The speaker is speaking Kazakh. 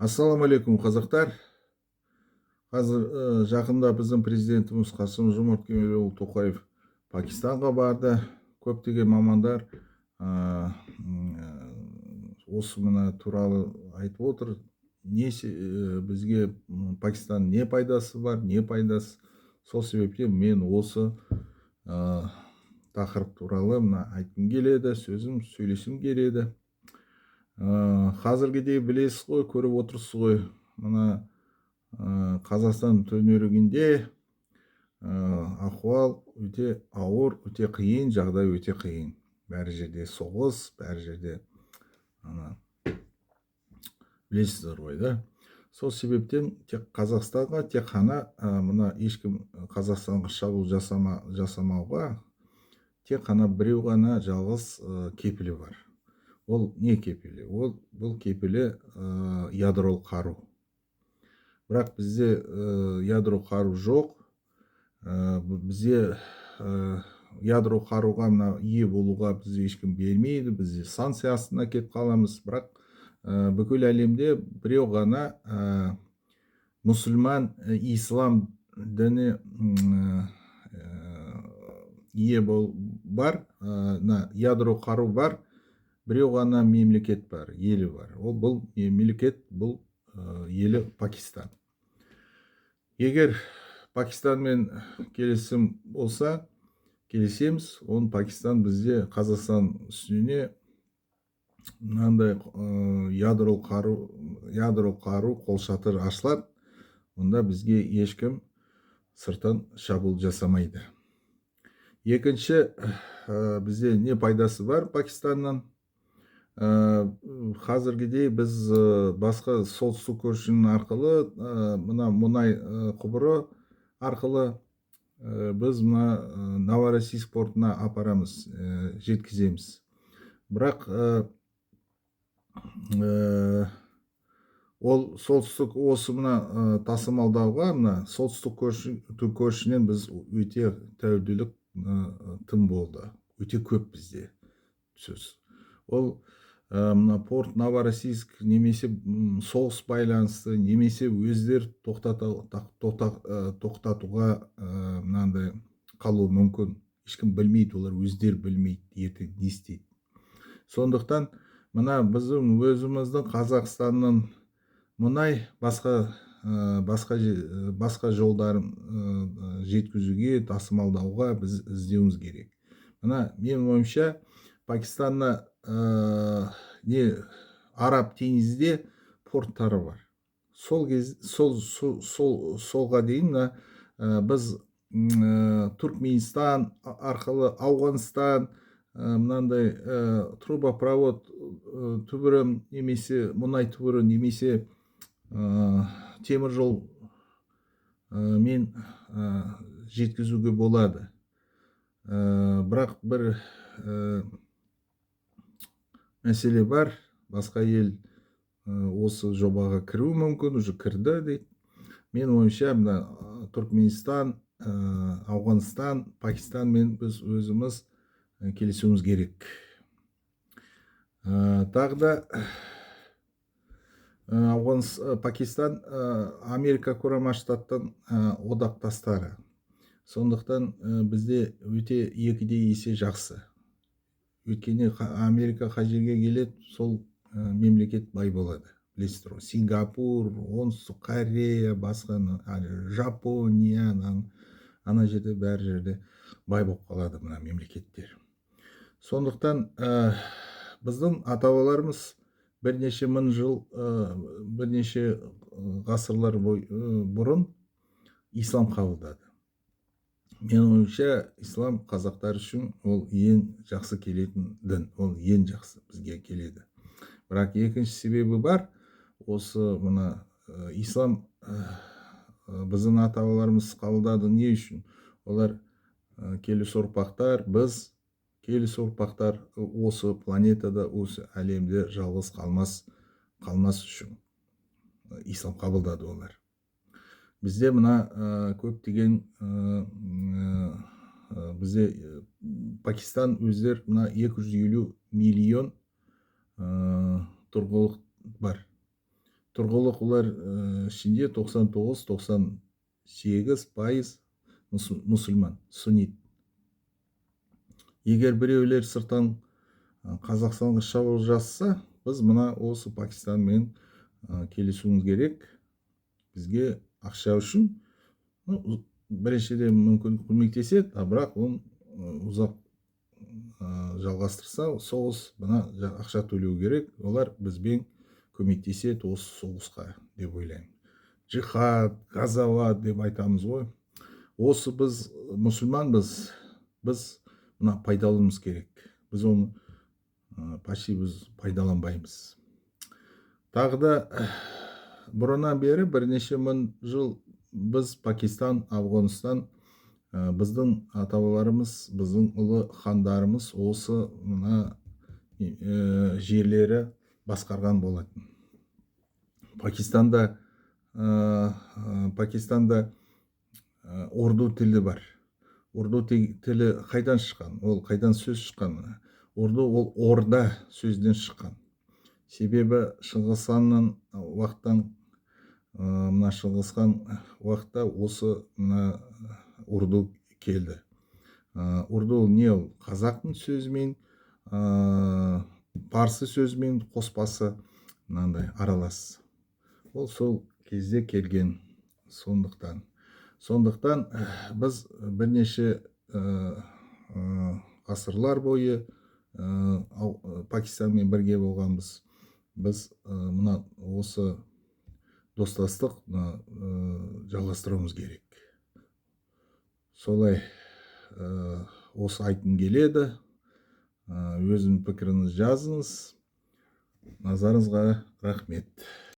Ассалаумағалейкум, қазақтар! Қазір жақында біздің президентіміз Қасым Жомарт Кемелұлы Тоқаев Пакистанға барды. Көптеген мамандар осы мына туралы айтып отыр. Не бізге Пакистан не пайдасы бар, не пайдасы? Сол себептен мен осы тақырып туралы мына айтқым келеді, сөзім сөйлескім келеді. Қазіргідей білесіз ғой, көріп отырсыз ғой, мына Қазақстан төңірегінде ахуал өте ауыр, өте қиын, жағдай өте қиын. Бәрі жерде соғыс, бәрі жерде ана білесіздер ғой да. Сол себептен тек Қазақстанға, тек қана мына ешкім Қазақстанға шабуыл жасамауға тек қана біреу ғана жалғыз кепілі бар. Ол не кепілі? Ол бұл кепілі ядролық қару. Бірақ бізде ядро қару жоқ. Бізде ядро қаруға мына ие болуға бізде ешкім бермейді, бізде санкция астына кетіп қаламыз. Бірақ бүкіл әлемде біреу ғана мұсылман, ислам діні ие бол бар, мына ядро қару бар біреу ғана мемлекет бар, елі бар. Ол бұл мемлекет, бұл елі Пакистан. Егер Пакистанмен келісім болса, келісеміз, оны Пакистан бізде Қазақстан үстіне мынандай ядролық қару қолшатыр ашылады. Онда бізге ешкім сырттан шабуыл жасамайды. Екінші, бізде не пайдасы бар Пакистаннан? Қазіргідей біз басқа солтүстік көршінің арқылы, мына мұнай құбыры арқылы біз мына Новороссийск портына апарамыз, жеткіземіз. Бірақ ол солтүстік осы мына тасымалдауға мына солтүстік көршінен біз өте тәуелділік тым болды, өте көп бізде сөз. Ол мына порт Новороссийск немесе соғыс байланысты, немесе өздері тоқтатуға мынандай қалуы мүмкін. Ешкім білмейді, олар өздері білмейді ертең не істейді. Сондықтан мына біздің өзіміздің Қазақстанның мұнай басқа жолдарын жеткізуге, тасымалдауға біз іздеуіміз керек. Мына менің ойымша, Пакистанда не Араб теңізде порттары бар. Сол кез сол сол, сол солға дейін мына біз Түркменстан арқылы, Ауғанстан, мынандай трубопровод түбірі немесе мұнай түбірі немесе темір жол мен жеткізуге болады. Бірақ бір мәселе бар: басқа ел осы жобаға кіруі мүмкін, уже кірді дейді. Менің ойымша, мына Түркменстан, Ауғанстан, Пакистанмен біз өзіміз келісуіміз керек. Тағы да Пакистан Америка Құрама Штаттың одақтастары. Сондықтан бізде өте екіде есе жақсы, өйткені Америка қай жерге келеді, сол мемлекет бай болады. Білесіздер ғой, Сингапур, Оңтүстік Корея, басқа Жапония, ана жерде, бәр жерде бай болып қалады мына мемлекеттер. Сондықтан біздің ата бабаларымыз бірнеше мың жыл, бірнеше ғасырлар бұрын ислам қабылдады. Менің ойымша, ислам қазақтар үшін ол ең жақсы келетін дін, ол ең жақсы бізге келеді. Бірақ екінші себебі бар. Осы мына ислам біздің ата бабаларымыз қабылдады не үшін? Олар келесі ұрпақтар, біз келесі ұрпақтар осы планетада, осы әлемде жалғыз қалмас үшін ислам қабылдады олар. Бізде мына көптеген бізде Пакистан өздері мына 250 миллион тұрғылық бар. Тұрғылық олар ішінде 99-98% мұсылман, суннит. Егер біреулер сырттан Қазақстанға шабуыл жасаса, біз мына осы Пакистанмен келісуіміз керек. Бізге ақша үшін, ну, біріншіден, мүмкін, көмектеседі, а бірақ оны ұзақ жалғастырса соғыс, мына ақша төлеу керек. Олар бізбен көмектеседі осы соғысқа деп ойлаймын. Джихад, ғазауат деп айтамыз ғой. Осы біз мұсылманбыз, біз мына пайдалануымыз керек. Біз оны почти біз пайдаланбаймыз. Тағы да бұрыннан бері бірнеше мың жыл біз Пакистан, Ауғанстан, біздің ата бабаларымыз, біздің ұлы хандарымыз осы мына жерлері басқарған болатын. Пакистанда урду тілі бар. Урду тілі қайдан шыққан? Ол қайдан сөз шыққан? Мына урду ол орда сөзінен шыққан. Себебі Шыңғыс ханның уақыттан, мына Шыңғыс хан уақытта осы мына урду келді. Урду ол не? Ол қазақтың сөзімен, парсы сөзімен қоспасы, мынандай аралас. Ол сол кезде келген. Сондықтан біз бірнеше ғасырлар бойы Пакистанмен бірге болғанбыз. Біз мына осы достастық мына жалғастыруымыз керек. Солай, осы айтқым келеді. Өзінің пікіріңізді жазыңыз. Назарыңызға рахмет.